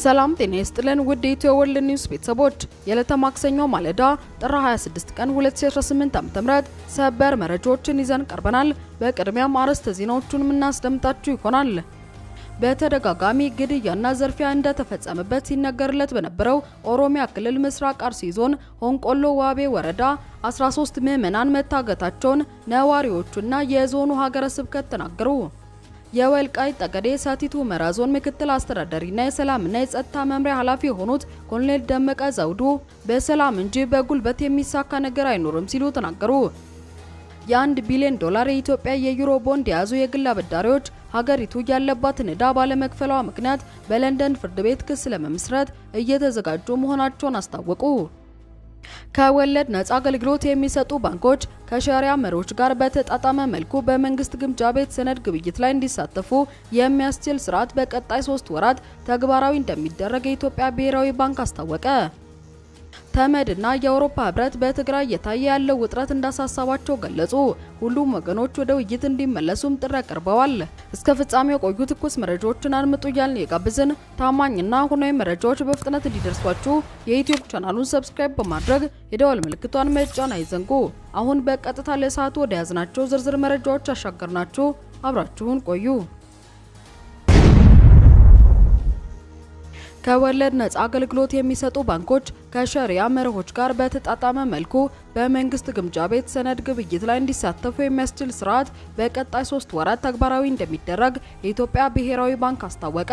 ሰላም ጤና ይስጥልን ውድ የኢትዮ ወርልድ ኒውስ ቤተሰቦች፣ የዕለተ ማክሰኞ ማለዳ ጥር 26 ቀን 2018 ዓ.ም ሰበር መረጃዎችን ይዘን ቀርበናል። በቅድሚያም አርዕስተ ዜናዎቹን የምናስደምጣችሁ ይሆናል። በተደጋጋሚ ግድያና ዘርፊያ እንደተፈጸመበት ሲነገርለት በነበረው ኦሮሚያ ክልል ምስራቅ አርሲ ዞን ሆንቆሎ ዋቤ ወረዳ 13 ምዕመናን መታገታቸውን ነዋሪዎቹና የዞኑ ሀገረ ስብከት ተናገሩ። የወልቃይት ጠገዴ ሰቲት ሁመራ ዞን ምክትል አስተዳዳሪና የሰላምና የጸጥታ መምሪያ ኃላፊ የሆኑት ኮሎኔል ደመቀ ዘውዱ በሰላም እንጂ በጉልበት የሚሳካ ነገር አይኖርም ሲሉ ተናገሩ። የ1 ቢሊዮን ዶላር የኢትዮጵያ የዩሮ ቦንድ የያዙ የግል አበዳሪዎች ሀገሪቱ ያለባትን ዕዳ ባለመክፈሏ ምክንያት በለንደን ፍርድ ቤት ክስ ለመመስረት እየተዘጋጁ መሆናቸውን አስታወቁ። ከወለድ ነፃ አገልግሎት የሚሰጡ ባንኮች ከሸሪያ መሪዎች ጋር በተጣጣመ መልኩ በመንግስት ግምጃ ቤት ሰነድ ግብይት ላይ እንዲሳተፉ የሚያስችል ስርዓት በቀጣይ 3 ወራት ተግባራዊ እንደሚደረግ የኢትዮጵያ ብሔራዊ ባንክ አስታወቀ። ተመድና የአውሮፓ ህብረት በትግራይ እየታየ ያለው ውጥረት እንዳሳሰባቸው ገለጹ። ሁሉም ወገኖች ወደ ውይይት እንዲመለሱም ጥሪ አቅርበዋል። እስከ ፍጻሜው ቆዩ። ትኩስ መረጃዎችን አድምጡ እያልን የጋበዝን ታማኝና ሁናዊ መረጃዎች በፍጥነት እንዲደርሷችሁ የዩቲዩብ ቻናሉን subscribe በማድረግ የደወል ምልክቷን መጫን አይዘንጉ። አሁን በቀጥታ ለሰዓቱ ወደ ያዝናቸው ዝርዝር መረጃዎች አሻገርናችሁ። አብራችሁን ቆዩ። ከወለድ ነፃ አገልግሎት የሚሰጡ ባንኮች ከሸሪያ መርሆች ጋር በተጣጣመ መልኩ በመንግስት ግምጃ ቤት ሰነድ ግብይት ላይ እንዲሳተፉ የሚያስችል ስርዓት በቀጣይ 3 ወራት ተግባራዊ እንደሚደረግ የኢትዮጵያ ብሔራዊ ባንክ አስታወቀ።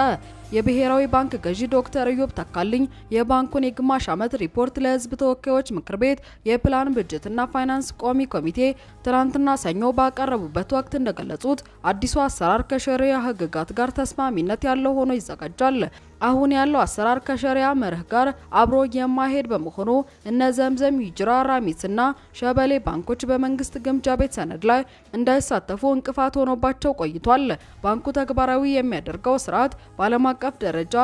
የብሔራዊ ባንክ ገዢ ዶክተር ኢዮብ ተካልኝ የባንኩን የግማሽ ዓመት ሪፖርት ለሕዝብ ተወካዮች ምክር ቤት የፕላን በጀትና ፋይናንስ ቋሚ ኮሚቴ ትናንትና ሰኞ ባቀረቡበት ወቅት እንደገለጹት አዲሱ አሰራር ከሸሪያ ሕግጋት ጋር ተስማሚነት ያለው ሆኖ ይዘጋጃል። አሁን ያለው አሰራር ከሸሪያ መርህ ጋር አብሮ የማይሄድ በመሆኑ እነ ዘምዘም፣ ሂጅራ፣ ራሚስና ሸበሌ ባንኮች በመንግስት ግምጃ ቤት ሰነድ ላይ እንዳይሳተፉ እንቅፋት ሆኖባቸው ቆይቷል። ባንኩ ተግባራዊ የሚያደርገው ስርዓት በዓለም አቀፍ ደረጃ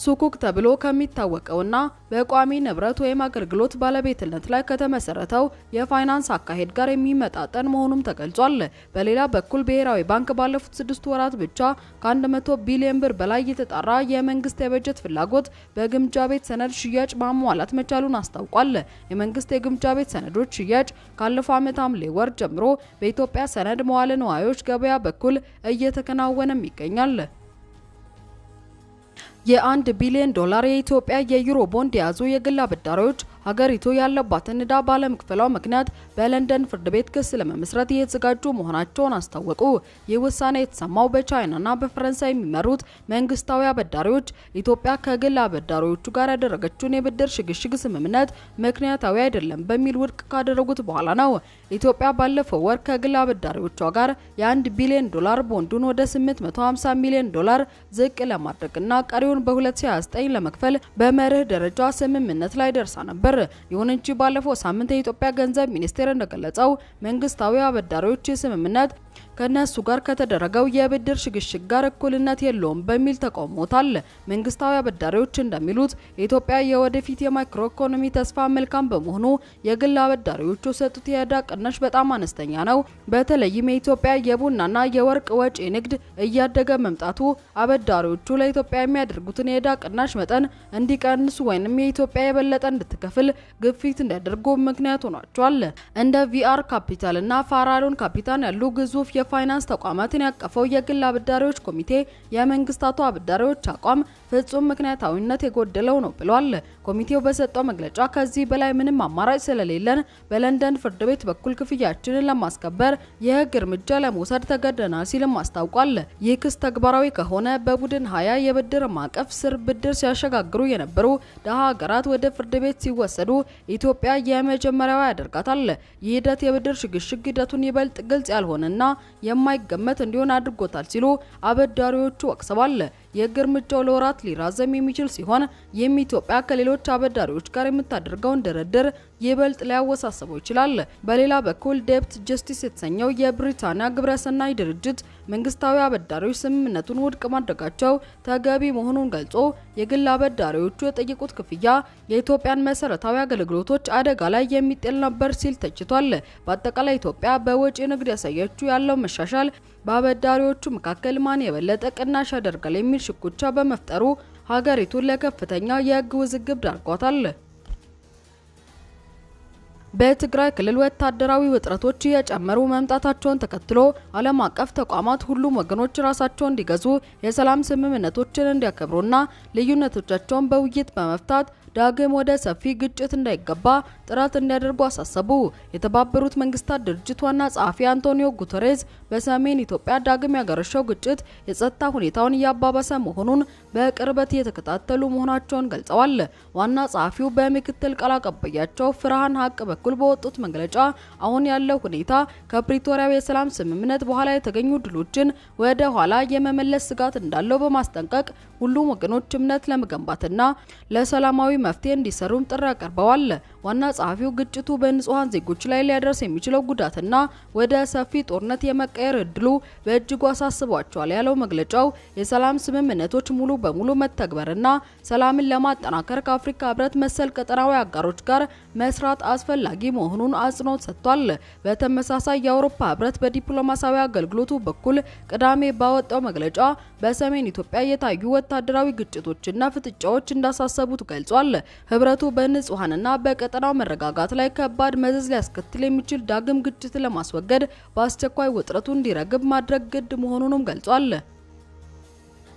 ሱኩክ ተብሎ ከሚታወቀውና በቋሚ ንብረት ወይም አገልግሎት ባለቤትነት ላይ ከተመሰረተው የፋይናንስ አካሄድ ጋር የሚመጣጠን መሆኑም ተገልጿል። በሌላ በኩል ብሔራዊ ባንክ ባለፉት 6 ወራት ብቻ ከ100 ቢሊዮን ብር በላይ የተጣራ የመንግስት የበጀት ፍላጎት በግምጃ ቤት ሰነድ ሽያጭ ማሟላት መቻሉን አስታውቋል። የመንግስት የግምጃ ቤት ሰነዶች ሽያጭ ካለፈው ዓመት ሐምሌ ወር ጀምሮ በኢትዮጵያ ሰነድ መዋለ ንዋዮች ገበያ በኩል እየተከናወነም ይገኛል። የ1 ቢሊዮን ዶላር የኢትዮጵያ የዩሮ ቦንድ የያዙ የግል አበዳሪዎች ሀገሪቱ ያለባትን ዕዳ ባለመክፈሏ ምክንያት በለንደን ፍርድ ቤት ክስ ለመመስረት እየተዘጋጁ መሆናቸውን አስታወቁ። ይህ ውሳኔ የተሰማው በቻይናና በፈረንሳይ የሚመሩት መንግስታዊ አበዳሪዎች ኢትዮጵያ ከግል አበዳሪዎቹ ጋር ያደረገችውን የብድር ሽግሽግ ስምምነት ምክንያታዊ አይደለም በሚል ውድቅ ካደረጉት በኋላ ነው። ኢትዮጵያ ባለፈው ወር ከግል አበዳሪዎቿ ጋር የ1 ቢሊዮን ዶላር ቦንዱን ወደ 850 ሚሊዮን ዶላር ዝቅ ለማድረግና ቀሪውን በ2029 ለመክፈል በመርህ ደረጃ ስምምነት ላይ ደርሳ ነበር። ይሁን እንጂ ባለፈው ሳምንት የኢትዮጵያ ገንዘብ ሚኒስቴር እንደገለጸው መንግስታዊ አበዳሪዎች ስምምነት ከነሱ ጋር ከተደረገው የብድር ሽግሽግ ጋር እኩልነት የለውም በሚል ተቃውሞታል። መንግስታዊ አበዳሪዎች እንደሚሉት የኢትዮጵያ የወደፊት የማክሮ ኢኮኖሚ ተስፋ መልካም በመሆኑ የግል አበዳሪዎቹ የሰጡት የዕዳ ቅናሽ በጣም አነስተኛ ነው። በተለይም የኢትዮጵያ የቡናና የወርቅ ወጪ ንግድ እያደገ መምጣቱ አበዳሪዎቹ ለኢትዮጵያ የሚያደርጉትን የዕዳ ቅናሽ መጠን እንዲቀንሱ ወይንም የኢትዮጵያ የበለጠ እንድትከፍል ግፊት እንዲያደርጉ ምክንያት ሆኗቸዋል። እንደ ቪአር ካፒታል እና ፋራሎን ካፒታል ያሉ ግዙፍ የፋይናንስ ተቋማትን ያቀፈው የግል አበዳሪዎች ኮሚቴ የመንግስታቱ አበዳሪዎች አቋም ፍጹም ምክንያታዊነት የጎደለው ነው ብሏል። ኮሚቴው በሰጠው መግለጫ ከዚህ በላይ ምንም አማራጭ ስለሌለን በለንደን ፍርድ ቤት በኩል ክፍያችንን ለማስከበር የህግ እርምጃ ለመውሰድ ተገደናል ሲልም አስታውቋል። ይህ ክስ ተግባራዊ ከሆነ በቡድን 20 የብድር ማዕቀፍ ስር ብድር ሲያሸጋግሩ የነበሩ ደሃ ሀገራት ወደ ፍርድ ቤት ሲወሰዱ ኢትዮጵያ የመጀመሪያዋ ያደርጋታል። ይህ ሂደት የብድር ሽግሽግ ሂደቱን ይበልጥ ግልጽ ያልሆነና የማይገመት እንዲሆን አድርጎታል ሲሉ አበዳሪዎቹ ወቅሰዋል። የህግ እርምጃው ለወራት ሊራዘም የሚችል ሲሆን ይህም ኢትዮጵያ ከሌሎች አበዳሪዎች ጋር የምታደርገውን ድርድር ይበልጥ ሊያወሳስበው ይችላል። በሌላ በኩል ዴፕት ጀስቲስ የተሰኘው የብሪታንያ ግብረሰናይ ድርጅት መንግስታዊ አበዳሪዎች ስምምነቱን ውድቅ ማድረጋቸው ተገቢ መሆኑን ገልጾ የግል አበዳሪዎቹ የጠየቁት ክፍያ የኢትዮጵያን መሰረታዊ አገልግሎቶች አደጋ ላይ የሚጥል ነበር ሲል ተችቷል። በአጠቃላይ ኢትዮጵያ በወጪ ንግድ ያሳየችው ያለው መሻሻል በአበዳሪዎቹ መካከል ማን የበለጠ ቅናሽ ያደርጋል የሚል ሽኩቻ በመፍጠሩ ሀገሪቱን ለከፍተኛ የሕግ ውዝግብ ዳርጓታል። በትግራይ ክልል ወታደራዊ ውጥረቶች እየጨመሩ መምጣታቸውን ተከትሎ ዓለም አቀፍ ተቋማት ሁሉም ወገኖች ራሳቸውን እንዲገዙ፣ የሰላም ስምምነቶችን እንዲያከብሩና ልዩነቶቻቸውን በውይይት በመፍታት ዳግም ወደ ሰፊ ግጭት እንዳይገባ ጥረት እንዲያደርጉ አሳሰቡ። የተባበሩት መንግስታት ድርጅት ዋና ጸሐፊ አንቶኒዮ ጉተሬዝ በሰሜን ኢትዮጵያ ዳግም ያገረሸው ግጭት የጸጥታ ሁኔታውን እያባባሰ መሆኑን በቅርበት እየተከታተሉ መሆናቸውን ገልጸዋል። ዋና ጸሐፊው በምክትል ቃል አቀባያቸው ፍርሃን ሀቅ በኩል በወጡት መግለጫ አሁን ያለው ሁኔታ ከፕሪቶሪያው የሰላም ስምምነት በኋላ የተገኙ ድሎችን ወደ ኋላ የመመለስ ስጋት እንዳለው በማስጠንቀቅ ሁሉም ወገኖች እምነት ለመገንባትና ለሰላማዊ መፍትሄ እንዲሰሩም ጥሪ አቅርበዋል። ዋና ጸሐፊው ግጭቱ በንጹሃን ዜጎች ላይ ሊያደርስ የሚችለው ጉዳትና ወደ ሰፊ ጦርነት የመቀየር እድሉ በእጅጉ አሳስቧቸዋል ያለው መግለጫው የሰላም ስምምነቶች ሙሉ በሙሉ መተግበርና ሰላምን ለማጠናከር ከአፍሪካ ህብረት መሰል ቀጠናዊ አጋሮች ጋር መስራት አስፈላጊ መሆኑን አጽንኦት ሰጥቷል። በተመሳሳይ የአውሮፓ ህብረት በዲፕሎማሲያዊ አገልግሎቱ በኩል ቅዳሜ ባወጣው መግለጫ በሰሜን ኢትዮጵያ የታዩ ወታደራዊ ግጭቶችና ፍጥጫዎች እንዳሳሰቡት ገልጿል። ህብረቱ በንጹሃንና በቀጠናው መረጋጋት ላይ ከባድ መዘዝ ሊያስከትል የሚችል ዳግም ግጭት ለማስወገድ በአስቸኳይ ውጥረቱ እንዲረግብ ማድረግ ግድ መሆኑንም ገልጿል።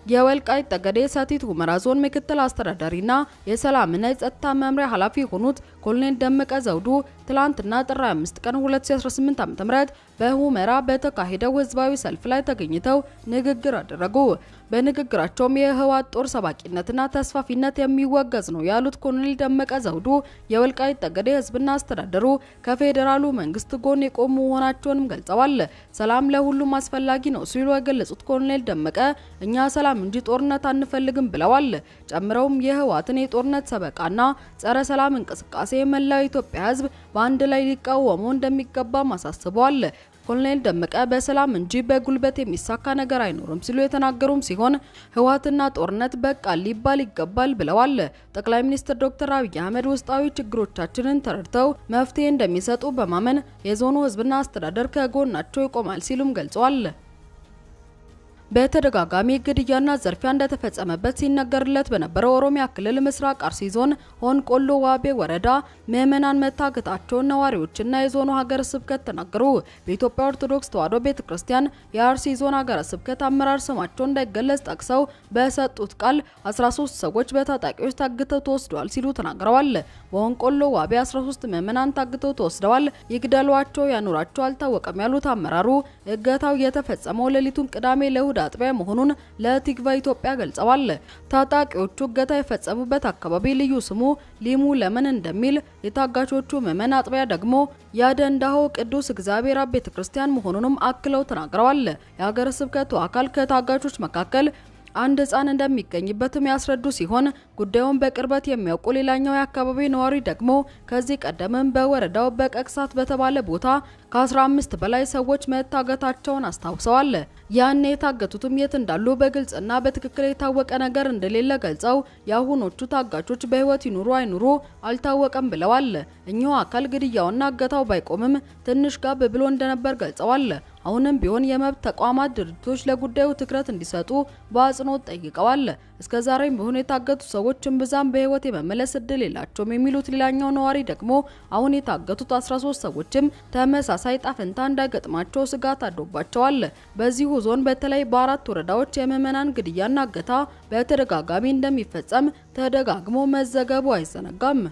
የወልቃይት ጠገዴ ሰቲት ሁመራ ዞን ምክትል አስተዳዳሪና የሰላምና የጸጥታ መምሪያ ኃላፊ የሆኑት ኮሎኔል ደመቀ ዘውዱ ትላንትና ጥር 25 ቀን 2018 ዓ.ም በሁመራ በተካሄደው ህዝባዊ ሰልፍ ላይ ተገኝተው ንግግር አደረጉ። በንግግራቸውም የህወሓት ጦር ሰባቂነትና ተስፋፊነት የሚወገዝ ነው ያሉት ኮሎኔል ደመቀ ዘውዱ የወልቃይት ጠገዴ ህዝብና አስተዳደሩ ከፌዴራሉ መንግስት ጎን የቆሙ መሆናቸውንም ገልጸዋል። ሰላም ለሁሉም አስፈላጊ ነው ሲሉ የገለጹት ኮሎኔል ደመቀ እኛ ሰላም እንጂ ጦርነት አንፈልግም ብለዋል። ጨምረውም የህወሓትን የጦርነት ሰበቃና ጸረ ሰላም እንቅስቃሴ መላው የኢትዮጵያ ህዝብ በአንድ ላይ ሊቃወሙ እንደሚገባም አሳስበዋል። ኮሎኔል ደመቀ በሰላም እንጂ በጉልበት የሚሳካ ነገር አይኖርም ሲሉ የተናገሩም ሲሆን ህወሓትና ጦርነት በቃ ሊባል ይገባል ብለዋል። ጠቅላይ ሚኒስትር ዶክተር አብይ አህመድ ውስጣዊ ችግሮቻችንን ተረድተው መፍትሄ እንደሚሰጡ በማመን የዞኑ ህዝብና አስተዳደር ከጎናቸው ይቆማል ሲሉም ገልጸዋል። በተደጋጋሚ ግድያና ዘርፊያ እንደተፈጸመበት ሲነገርለት በነበረው ኦሮሚያ ክልል ምስራቅ አርሲ ዞን ሆንቆሎ ዋቤ ወረዳ ምዕመናን መታገታቸውን ነዋሪዎችና የዞኑ ሀገረ ስብከት ተናገሩ። በኢትዮጵያ ኦርቶዶክስ ተዋሕዶ ቤተክርስቲያን የአርሲ ዞን ሀገረ ስብከት አመራር ስማቸው እንዳይገለጽ ጠቅሰው በሰጡት ቃል 13 ሰዎች በታጣቂዎች ታግተው ተወስደዋል ሲሉ ተናግረዋል። በሆንቆሎ ዋቤ 13 ምዕመናን ታግተው ተወስደዋል፣ ይግደሏቸው ያኑራቸው አልታወቀም ያሉት አመራሩ እገታው የተፈጸመው ሌሊቱን ቅዳሜ ለእሁድ አጥቢያ መሆኑን ለቲክቫ ኢትዮጵያ ገልጸዋል። ታጣቂዎቹ እገታ የፈጸሙበት አካባቢ ልዩ ስሙ ሊሙ ለምን እንደሚል የታጋቾቹ ምዕመን አጥቢያ ደግሞ ያደንዳሆ ቅዱስ እግዚአብሔር አብ ቤተክርስቲያን መሆኑንም አክለው ተናግረዋል። የሀገረ ስብከቱ አካል ከታጋቾች መካከል አንድ ህፃን እንደሚገኝበትም ያስረዱ ሲሆን ጉዳዩን በቅርበት የሚያውቁ ሌላኛው የአካባቢው ነዋሪ ደግሞ ከዚህ ቀደምም በወረዳው በቀቅሳት በተባለ ቦታ ከ15 በላይ ሰዎች መታገታቸውን አስታውሰዋል። ያኔ የታገቱትም የት እንዳሉ በግልጽና በትክክል የታወቀ ነገር እንደሌለ ገልጸው የአሁኖቹ ታጋቾች በህይወት ይኑሩ አይኑሩ አልታወቀም ብለዋል። እኚሁ አካል ግድያውና እገታው ባይቆምም ትንሽ ጋብ ብሎ እንደነበር ገልጸዋል። አሁንም ቢሆን የመብት ተቋማት ድርጅቶች ለጉዳዩ ትኩረት እንዲሰጡ በአጽንኦት ጠይቀዋል። እስከዛሬም ቢሆን የታገቱ ሰዎች እምብዛም በህይወት የመመለስ እድል የላቸውም የሚሉት ሌላኛው ነዋሪ ደግሞ አሁን የታገቱት 13 ሰዎችም ተመሳሳይ ዕጣ ፈንታ እንዳይገጥማቸው ስጋት አድሮባቸዋል። በዚሁ ዞን በተለይ በአራት ወረዳዎች የምዕመናን ግድያና እገታ በተደጋጋሚ እንደሚፈጸም ተደጋግሞ መዘገቡ አይዘነጋም።